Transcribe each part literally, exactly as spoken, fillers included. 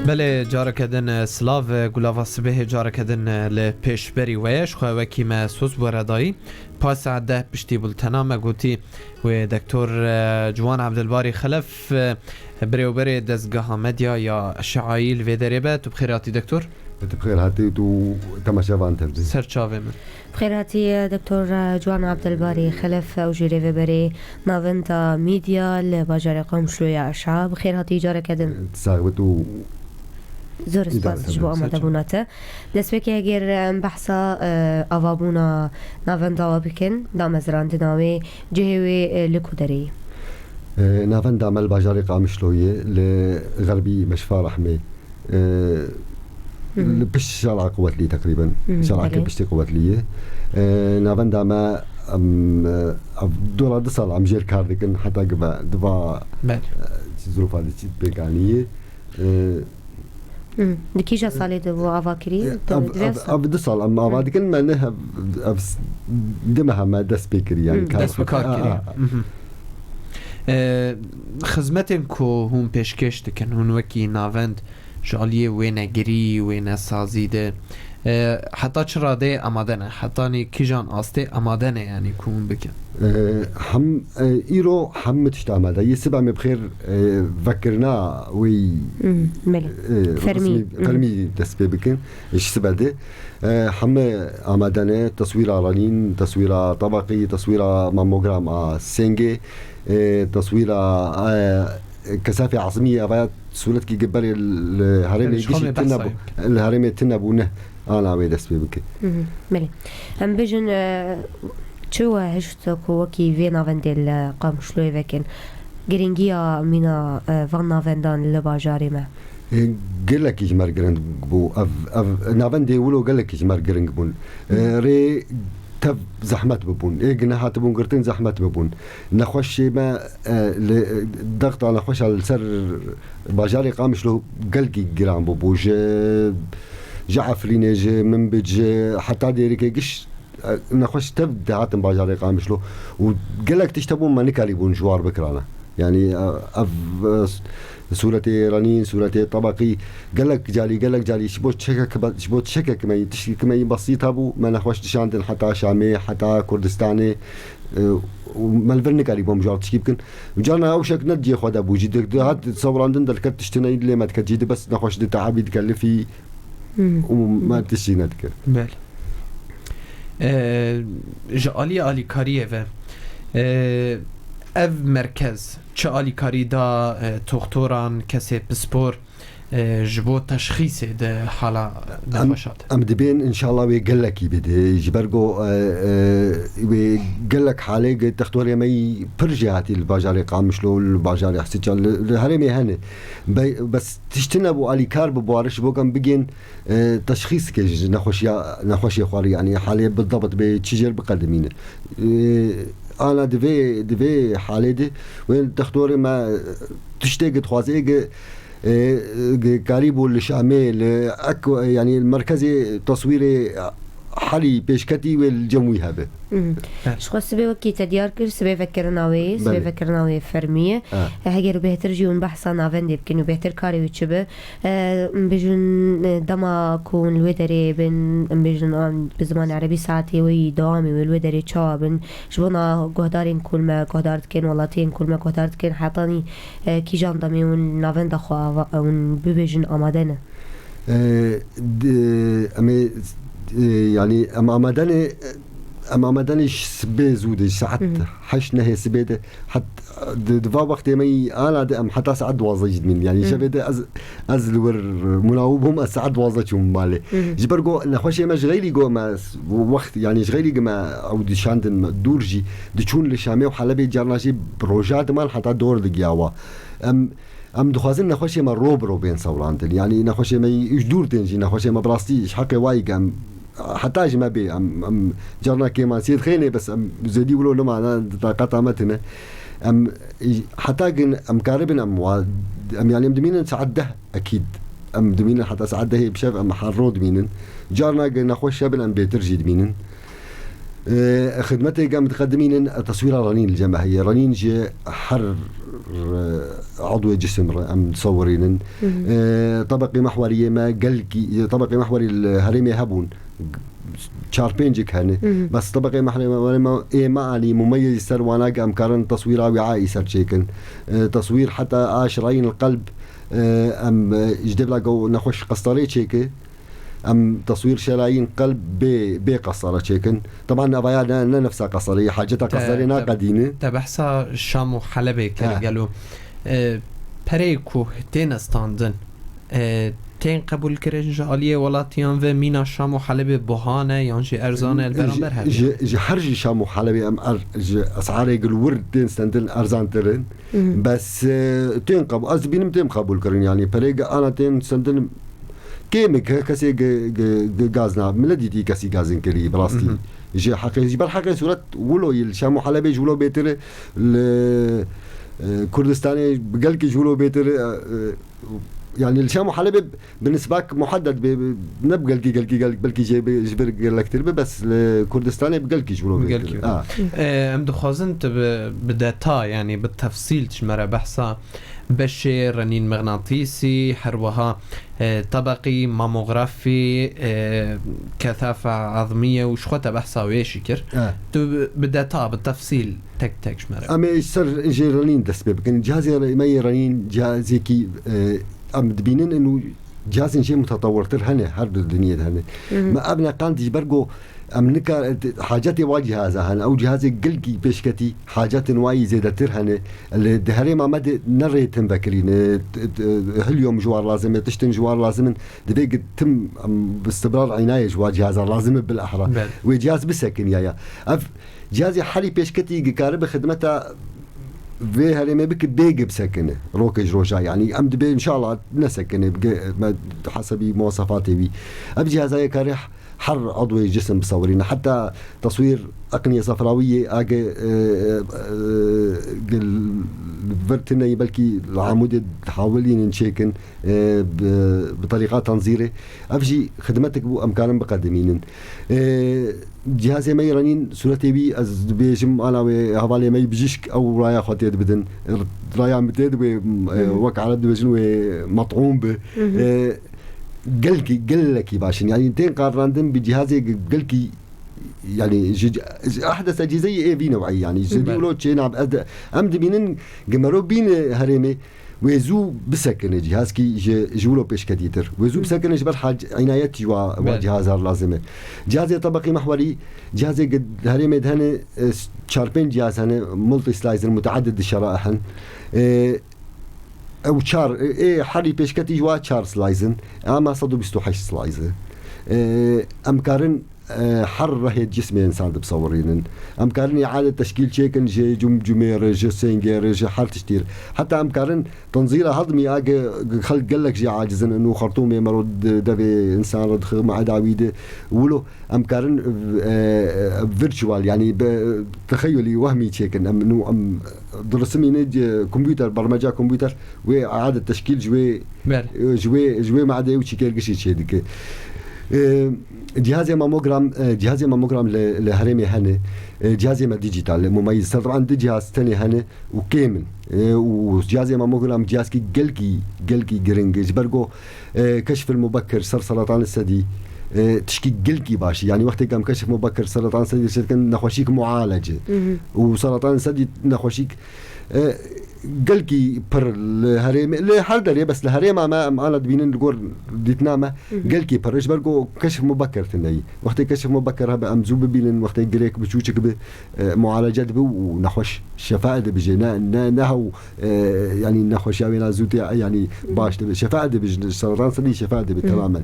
Belê, careke din, e, silav, e, gulava sibehê careke din, e, li pêşberî we ye. Ji xwe wekî me soz bi we re dayî. Pay saet deh piştî bultena me gotî wê Doktor, e, Ciwan Ebdilbarî Xelef, e, birêwberê dezgeha medya ya Eşeayî li vê derê be. Tu bi xêr hatî, Doktor. Tu bi xêr hatî, tu temaşevan tev dî. Ser çavê min. Bi xêr hatî, Doktor Ciwan Abdelbarî Xelef, ew jî rêveberê Navenda Medya li bajarê Qamişlo ya Aşa. Bi xêr hatî careke din. Sax be tu. Zor spas ji bo amadebûna te. Destpêkê eger em behsa, e, avabûna navenda we bikin, damezrandina wê, cihê wê, e, li ku derê ye? E, navenda me li bajarê Qamişlo ye, li xerbî Meşfa Rehmê. Ee, li pişt Şala Quwetlî teqrîben. Şala Akê piştî Quwetlî ye. Ee, navenda me, em, e, ev dora du sal em jêr kar dikin, heta gibe diva, e, çi zirofa di çi pêkanî ye. Ee, Di kîja salê de bû ava kirî? Ev, ev, ev du sal em ava dikin, me ne ev, ev s-, du meh me dest pê kirî, yani. Dest bi kar kirî. Ee, xizmetên ku hûn pêşkêş dikin, hûn wekî navend, ji aliyê wênegirî, wênesazî de, e, heta çi radeyê amade ne? Hetanî kîjan astê amade ne, yanî ku hûn bikin? E, hem, e, îro hemû tişt amade ye. Sibe me bi xêr, e, vekirina wê, e, fermî, resmî, fermî dest pê bikin. Ji sibe de, e, hemû amade ne, teswîra renîn, teswîra tebeqî, teswîra mamogram a sengê, e, teswîra, e, kesafê ezmî, eva sûretkî gi berê li herêmê gişî tune bû, li herêmê tune bû, ne, ana wê dest pê bike. Belê. Em bijin, e, çi we hişt ku wekî vê navendê li Qamişloyê vekin? Girîngiya mîna, e, van navendan li bajarê me? E, gelekî ji me re giring bû. Ev, ev navendê wilo gelekî ji me re giring bûn. E, rê tev zehmet bibûn. Ê gi nehatibûn girtin zehmet bibûn. Nexweşê me, e, li, dexta nexweşa li ser bajarê Qamişlo gelkî giran bûbû. Ji, ji Efrînê, ji Minbic, ji heta Dêrikê giş, e, nexweş tev dihatin bajarê Qamişlo. Û gelek tişt hebûn me nikarîbûn ji war bikirana. Yani, e, ev, e, sûretê renîn, sûretê tebeqî, gelek carî, gelek carî ji bo çekek be-, ji bo tişekek me yî, tiştekî me yî besît hebû, me nexweş dişandin heta Şamê, heta Kurdistanê, e, û me li vir nikarîbûn ji wan tişkî bikin. Û carna ew şek ne cihê xwe de bû jî, di-, dihat sewrandin derket tiştine yî lê me diket jî, di bes nexweş ditehabî, dikelifî û me tiştî nedikir. Belê. E, ji aliyê alîkariyê ve, e, ev merkez çi alîkarî da, e, toxtoran, kesê pispor, e, ji bo teşxîsê di hala nexweşa de? Em dibên înşallah wê gelekî bide. Ji ber ku, e, e, wê gelek halê gi textorê me yî pir jê hatî li bajarê Qamişlo, li bajarê Hesîçan, li, li herêmê hene. Be-, bes tişt tune bû alîkar bi bariş bo ku em bigên, e, teşxîs ke ji nexweşiya, nexweşê xwe re, yani halê bi dabit bê çi jêr biqedimîne. E, ana di vê, di vê halê de wê textorê me tiştê gi dixwaze, ê gi, e, gi karî bû li Şamê, li ek, yani merkezê teswîrê herî pêşketî wê li cem wî hebe. Ji xwe sibê wekî te diyar kir, sibê vekirina wê, sibê vekirina wê fermî ye. Heger bêhtir jî hûn behsa navendê bikin û bêhtir karê wî çi be, e, em bêjin, e, dema ku hûn li wê derê bin, em bêjin, an, bi zimanê erebî saetê wê yî dewamê wê li wê derê çawa bin, ji bona guhdarên ku li me guhdar dikin, welatiyên ku li me guhdar dikin, hetanî, e, kîjan demê hûn navenda xwe ava-, hûn bibêjin amade ne? E, di, em ê, e, yani em amade ne, em amade ne ji sibê zû de, ji saet heşt nehê sibê de, het-, di, di va wextê me yî ana de em heta saet duwazdeh jî dimînin. Yani şevê de ez, ez li wir munawi bûm, ez saet duwazdeh çûm malê. Ji ber ku nexweşê me ji xeylî ku me s-, wext, yani ji xeylî ku me ew dişandin me dûr jî, diçûn li Şamê û Helebê carna jî bi roja diman heta dor digiya wa. Em Em dixwazin nexweşê me ro bi ro bên sewrandin. Yanî nexweşê me yî ji dûr tên jî, nexweşê me bi rastî ji heqê wayî ke em heta ji me bê, em, em carna kêmansiyê dixênê, bes em zêdî wilo nimane, di taqeta me tune. Em heta gin em karibin em wa, em yanî em dimînin saet deh ekîd. Em dimînin heta saet dehê bi şev em her ro dimînin. Carna gin nexweş hebin em bêtir jî dimînin. Ee, xidmetê em diqedimînin, e, teswîra Renîn li cem me heye. Renîn ji her, e, udwê cisim re em disewirînin. Ee, tebeqê mehweriyê me gelkî, tebeqê mehwerî li herêmê hebûn. Çar pêncik hene. Bes tebeqê mehwerê me ê me anî mumeyezî ser wana em karin teswîra wîayî ser çêkin. Ee, teswîr heta a şirayîn li qelb, e, em, e, ji dê bila ku nexweş qestarê çêke. Em teswîr şerayîn qelb bê, bê qesara çêkin. Teban evaya ne, ne nefsa qesarê, haceta Te, qesarê te, naqedîne. Te behsa Şam û Helebê kir He. gelo. E, perê ku têne standin, e, tên qebûl kirin ji aliyê welatiyan ve mîna Şam û Helebê buha ne yan jî erzan e li beramber Ji, hev? ji, ji her ji Şam û Helebê em er, ji esarê gil wir tên standin erzantir in. Bes, e, tên qebûl, ez dibînim tên qebûl kirin, yani perê ge ana tên standin kêm e, ke-, kesê ge-, ge-, ge-, gaz na, min nedîtî kesî gazin kirî, bi rastî. Mhm. Ji heqê, ji ber heqê sûret wilo yî, li Şam û Helebê ji wilo bêtir e, li, e, Kurdistanê bi gelkî ji wilo bêtir e, e, yani li Şam û Helebê bi nisbak muhedded be, be, ne bi gelkî, gelkî, gelk-, belkî jê be, ji vir gelektir be, bes li Kurdistanê bi gelkî ji wilo Bi bêtir gelkî. e. Ha. E, em dixwazin tu bi, bi deta, yani bi tefsîl ji me re behsa beşê renîn mixnatîsî, her wiha, e, tebeqî, mamografî, e, kethafa azmiye û ji xwe te behsa wê jî kir. E. Tu bi, bi deta, bi tefsîl tek tek ji me re. Em ê ji ser jê renîn dest pê bikin. Cihazê re-, me yê renîn cihazekî, e, em dibînin û cihazên jê mutetewirtir hene, her di dinyê de hene. Mhm. Me ev neqand ji ber ku Em nika hacetê wa cihaza hene. Ew cihazê gelkî pêşketî, hacetên wa yî zêdetir hene. Li, di herêma me de ne rê tim vekirî, ne, t-, t-, helium ji war lazim e, tiştin ji war lazim in. Divê gi tim, em, istibrar înaye ji wa cihaza lazim e bil ehra. Bel. Wê cihaz bisekiniya ya. Ev cihazê herî pêşketî gi karibe xidmeta vê herêmê bike bê gi bisekine. Rokê ji roja, yanî em dibê inşallah nesekine. Gi-, me hesebî muwasafatê wî. Ev cihaza yê kare her udwê cisim bisewirîne. Heta teswîr eqniye sefrawiyê age, e, e, e, gil vir tune yî belkî li Amûdê dihawilînin çêkin, e, bi, bi terîqa tenzîrê. Ev jî xidmetek bû em karin biqedimînin. E, cihazê me yî renîn sûretê wî ez dibêjim ana wê hevalê me yî bijîşk ew raya xwe tê dibidin. Raya min tê dibê, e, Hı hı. wek ereb dibêjin wê met'ûm bi. Hı hı. E, gelkî, gelekî baş in. Yanî tên qarrandin bi cihazê ge-, gelkî, yanî ji, ji ehdesa cîzeyî ê vî new'î, yanî ji Hı. vî wilo çê nab-, ez de, em dibînin ge mero bîne herêmê, wê zû bisekine cihazkî ji, ji wilo pêşketîtir. Wê zû Hı. bisekine ji ber hac-, înayet ji wa, wa Belê. cihazar lazim e. Cihazê tebeqî mehwerî, cihazê ge herêmê de hene, e, s-, çar pênc cihaz hene, multi slicer, muteaddid şeraihen. E, Ew çar, ê herî pêşketî ji wa çar slice in, ama sed û bîst û heşt slice. Ê, em karin, e, her rehê cismê însan dibisewirînin. Em karin îade teşkîl çêkin ji cumcumê re, ji sêngê re, ji her tiştî re. Heta em karin tenzîra hedmî age xelk gelek jî aciz in, û xertûmê mero di devê însan re dixi me'eda wî de. Wilo em karin, e, virtual, yanî bi texeyulî wehmî çêkin. Em nû em Dirisimîne, e, kompûter, bermeca kompûter, wê îade teşkîl ji wê, Belê. e, ji wê, ji wê me'deyê û çîkêrgişî çê dike. E, cihazê mamogram, e, cihazê mamogram li, li herêmê hene. E, cihazê me dîjîtal, li mumeyîz. Ser, teban du cihaz tenê hene û kêm in. E, û cihazê mamogram cihazkî gelkî, gelkî giring e. Ji ber ku E, keşfil mubekir ser seratan sedî, e, tişkî gelkî baş e. Yanî wextê em keşf mubekir seratan sedî diçe dikin, nexweşîk mualece. Mhm. Û seratan sedî nexweşîk, e, gelkî pir li herêmê, li her derê, bes li herêma me em ana dibînin li gor dîtina me, Mhm. gelkî pir e. Ji ber ku keşf mubekir tune yî. Wextê keşf mubekir hebe em zû bibînin, wextê girêk biçûçik bi, e, mualece dibe û nexweş şefa dibije. Ne, ne, ne hew, e, yanî nexweşiya wêna zû tê, yanî baş dibe. Şefa dibe, ji seratan sedî şefa dibe Hı hı. temamen.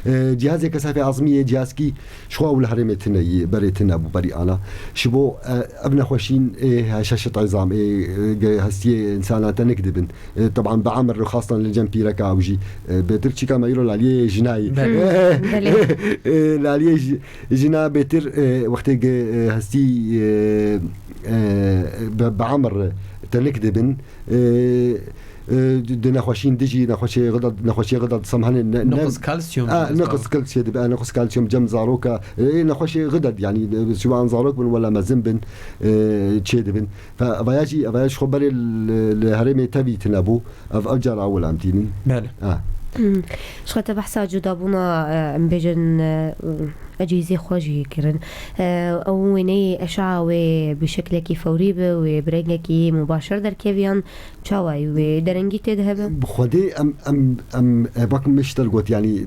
E, cihazê kesafê azmiyê cihazkî ji xwe ew li herêmê tune yî, berê tune bû berî ana. Ji bo, e, ev nexweşîn ê heşeşet îzam, ê, e, ge-, hestiyê însanan tenik dibin. E, teban bi emir xastan li cem pîreka ew jî, e, bêtir çîka me îro laliyê jinayî. Belê. Belê. E, laliyê ji-, jina bêtir, e, wextê ge-, e, hestî, e, e, bi, bi emir tenik dibin. E, E, di nexweşîn dijî, nexweşê xidad, nexweşê xidad sem hene, ne, ne, Nexus kalsiyum a, dibe, nexus kalsiyum dibe, a, nexus kalsiyum cem zaroka, e, nexweşê xidad, yanî, e, siwan zarok bin wela mezin bin, e, çê dibin. Fe, evaya jî, evaya ji xwe berê li, li herêmê tevî tine bû, ev, ev cara ewil em tînin. Belê. A. Hmm. Ji xwe te behsa cudabûna, e, em bêjin, e, ecîzê xwe jî kirin. E, ew wêneyê eşa wê bi şeklekî fewrî bi, wê bi rengekî mubaşir derkeviyan, çawa ye wê derengî tê de hebe? Bi xwedê em, em, em, e, bak min ji te got, yanî,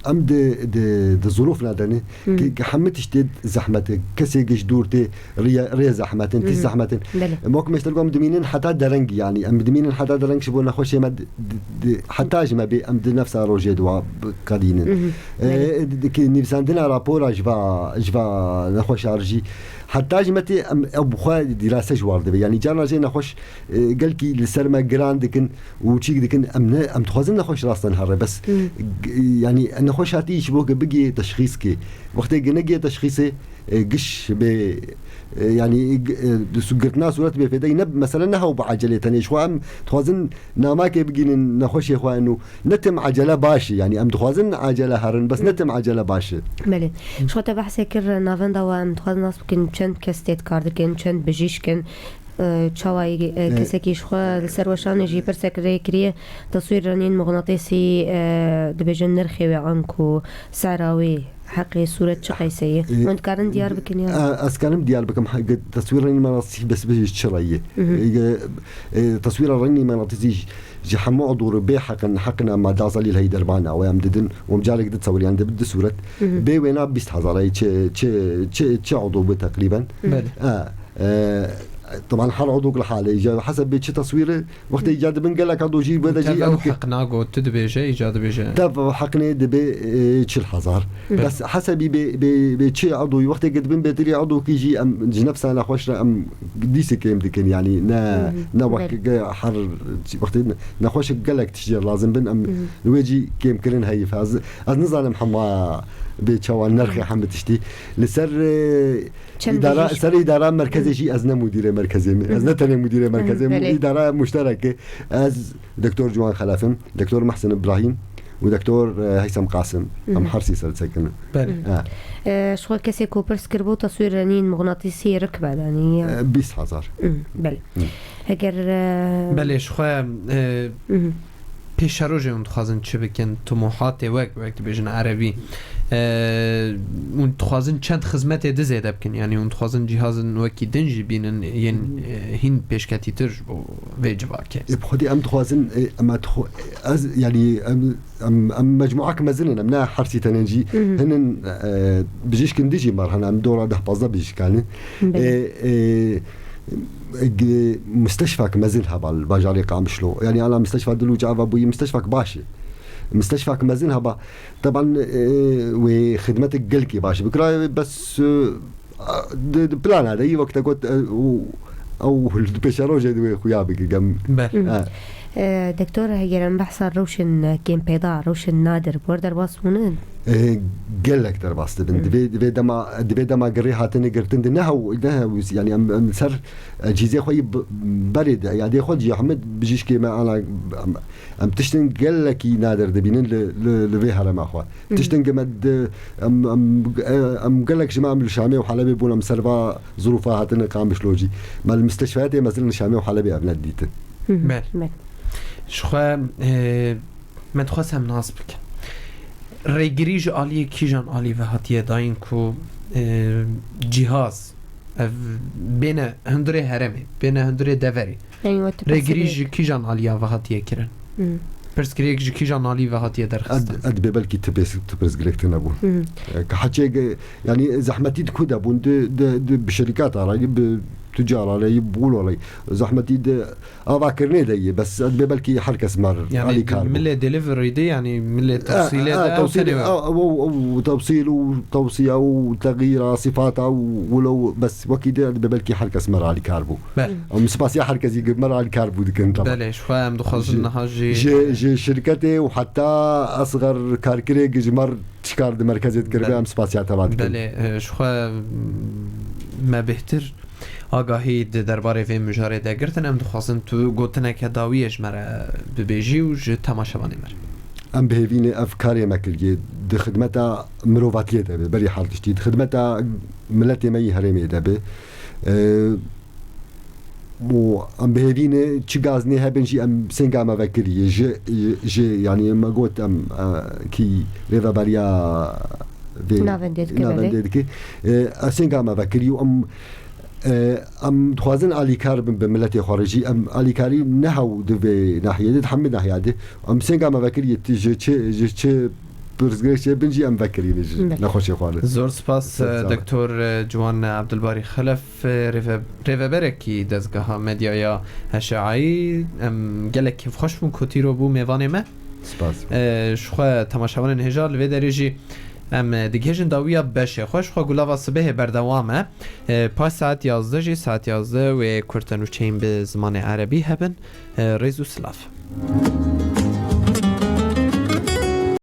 em di, di, di zirûf ne de ne, Hmm. ki, ki hemî tiştê zehmet e, kesê giş dûr tê, rê, rê zehmet in, tî Hmm. zehmet in. Belê. Em wek me ji te got, em dimînin heta derengî, yanî, em dimînin heta dereng ji bo nexweşê me di, di, di, heta ji me bê, em di nefsa rojê di wa qedînin. Mhm. E, Belê. di, di, ki nivîsandina rapora ji va, ji va nexweşa rijî, heta ji me tê em, ew bi xwe dîrase ji war dibe. Yanî, carna jê nexweş, e, gelkî li ser me giran dikin û çîk dikin, em ne, em dixwazin nexweş rastan here, bes, Hmm. g-, yanî, nexweş hatî ji bo ke bigê teşxîs ke. Wextê ke negê teşxîsê, e, giş bê, e, yanî, g-, e, su-, girtina sûret bê fêdeyî ne, mesele ne hew bi ecelê tenê. Ji xwe em dixwazin namake bigînin nexweşê xwe û ne tim ecele baş e. Yanî, em dixwazin ecele herin, bes ne tim ecele baş e. Belê. Ji xwe te behsê kir, navenda we em dixwazin nas bikin, çend kes tê kar dikin, çend bijîşk in, e, çawa ye, e, E, kesekî ji xwe li ser weşanê jî pirsek rê kiriye, teswîr renîn muxnatîsî, e, dibêjin nirxê wê anku sera wê. Heqê sûret çi qeyse ye? E, Hûn dikarin diyar bikin ya? E, ez karim diyar bikim, he, ge-, teswîra rengî mexnatîsî bes bi çi re ye? Mhm. E, ge-, e, teswîra rengî mexnatîsî ji, ji hemû ew dûr bê heqin, heqin em daza lîl hey dermana we em didin, û em carek di teswîr, yan di, di sûret. Mhm. Bê wêna bîst hezar e, çi, çi, çi, çi ew dûr bi teqrîben. Mhm. Belê. E, e, teban her ew dûr li halê, ji heseb bê çi teswîr e, Wextê îca dibin gelek edo jî, wede jî tev ew ew ki heq nago, tu dibêje, îca dibêje. Tev heqinê dibe, e, çil hezar. Belê. Bes hesebî bê, bê, bê çi edo, wextê ke dibin bêtirî edo kî jî em ji nefsa nexweş re em dîsê kêm dikin, yanî ne, Hı hı. ne wek Belê. ke her wextê nexweşek gelek tiştê lazim bin, em Hı hı. li wê cî kêmkirin heyî. Ez, ez nizanim hema bê çawa nerxê Hı. hemî tiştî. Li ser, e, Çend îdara, bijîşk. ser îdara merkezê Hı. jî ez ne mudîrê merkezê me. Ez Hı. ne tenê mudîrê Hı, merkezê me. belê. Îdara muştereke. Ez Doktor Ciwan Xelef im, Doktor Mehsin Ibrahîm û Doktor, e, Heysem Qasim. Hı Em hı. her sî ser disekinin. Belê. Hı. Ha. E, ji xwe kesê ku pirs kiribû, teswîr renîn muxnatîsî rikbe danî ya. E, bîst hezar. Hı, belê. Hı. Eger, e, Belê, ji xwe, e, Hı hı. pêşerojê hûn dixwazin çi bikin? Tumuhatê wek, wek dibêjin erebî. E, hûn dixwazin çend xizmetê di zêde bikin? Yanî hûn dixwazin cîhazin wekî din jî bînin, yên, Hmm. e, hîn pêşketîtir ji bo vê civakê? Ê, bi xwedî em dixwazin, e, em dixwe-, ez, yanî em, em, em mecmuak mezin in, em ne her sî tenên jî Hı hı. hinin, e, bijîşkin dijî mar hene, em dora deh pazdeh bijîşkan in. Belê. E, e, g-, misteşfak mezin heba li bajarê Qamişlo. Yanî ana misteşfa dil û çava bûyî misteşfak baş e. Misteşfak mezin heba. Teban, e, wê xidmetek gelkî baş bikira, bes, e, di, di plana de yî wekte got, e, û, ew li pêşerojê di wê xuya bike gem. Ber. Hı. Ha. E, Doktor, heger em behsa rewşên kêmpêda, rewşên nadir, bi wer derbas bûnin? E, gelek derbas dibin. Hı. Divê, divê dema, divê dema girê hatine girtin di ne hew, ne hew, yanî em, em ser, e, cîzê xwe yî b-, berê de, ya dê xwe cî hemî bijîşkê me ana, em, em tiştin gelekî nadir dibînin li, li, li vê herema xwe. Hı. Tiştin ki me di, em, em, e, em gelek ji me em li Şamê û Helebê bûn, em ser va zirûfa hatine Qamişlo jî. Me li misteşfeyatê mezin li Şamê û Helebê ev nedîtin. Hı hı. Ber. Ber. Ji xwe, e, me dixwest em nas bikin. Rêgirî ji aliyê kîjan alî ve hatiye dayîn ku, e, cîhaz, ev bêne hundirê herêmê, bêne hundirê deverê. Yanî we tu Rêgirî pirsgirêk. ji kîjan aliya ve hatiye kirin? Hı. Pirsgirêk ji kîjan alî ve hatiye derxistin? Ed, ed bê belkî tu pês-, tu pirsgirêk tune bûn. Hı. E, ka heçê ge-, yanî zehmetî di ku de bûn? Di, di, di bi şirîkata re, bi tucara re, bi wilo re. Zehmetî di avakirinê de yê, bes ed bê belkî her kes mer Yanî alîkar bû. milê delivery de, yanî milê E, tewsîlê e, de, ew tewsîlê, tenê we. e, ew, ew, ew tewsîl û tewsiya û texyîra sifata û wilo, bes wekî de ed bê belkî her kes mer alîkar bû. Ber. Em spasiya her kesî ki mer alîkar bû dikin, tamam. Belê, ji xwe em dixwazin Ji, niha jî ji, ji şirketê û heta esxer karkirê ki ji mer çi kar di merkezê dikiribe, Belê. em spasiya te va dikin. Belê, e, ji xwe, m, me bêhtir agahî di derbarê vê mijarê de girtin. Em dixwazin tu gotineke dawiyê ji me re bibêjî û ji temaşevanê me re. Em bi hêvî ne ev karê me kiriye. Di xidmeta mirovatiyê de be, berî her tiştî. Di xidmeta miletê me yî herêmê de be. Ee, û em bi hêvî ne çi gaznê hebin jî em sênga me vekiriye. Ji, ji, yanî me got em, e, kî rêveberiya vê Navendê dike, belê. Navendê dike. E, sênga me vekiriye û em, e, em dixwazin alîkar bin bi miletê xwe re jî. Em alîkarî ne hew di vê nahiyê de, di hemî nahiya de. Em sênga me vekiriye, tu ji çi, ji çi pirsgirêk çi bin jî em vekirîne ji Belê. nexweşê xwe re. Zor spas, Zor spas. Doktor Ciwan Abdulbarî Xelef, rêve-, rêveberekî dezgeha medyaya Eşeayî. Em gelek kêfxweş bûn ku tîro bû mêvanê me. Spas. E, ji xwe temaşevanên hêja li vê derê jî em digihêjin dawiya beşê xwe. Ji xwe gulava sibehê berdewam e. E, paş saet yazdeh jî, saet yazdeh wê kurtenûçeyên bi zimanê erebî hebin. E, rêz û silav.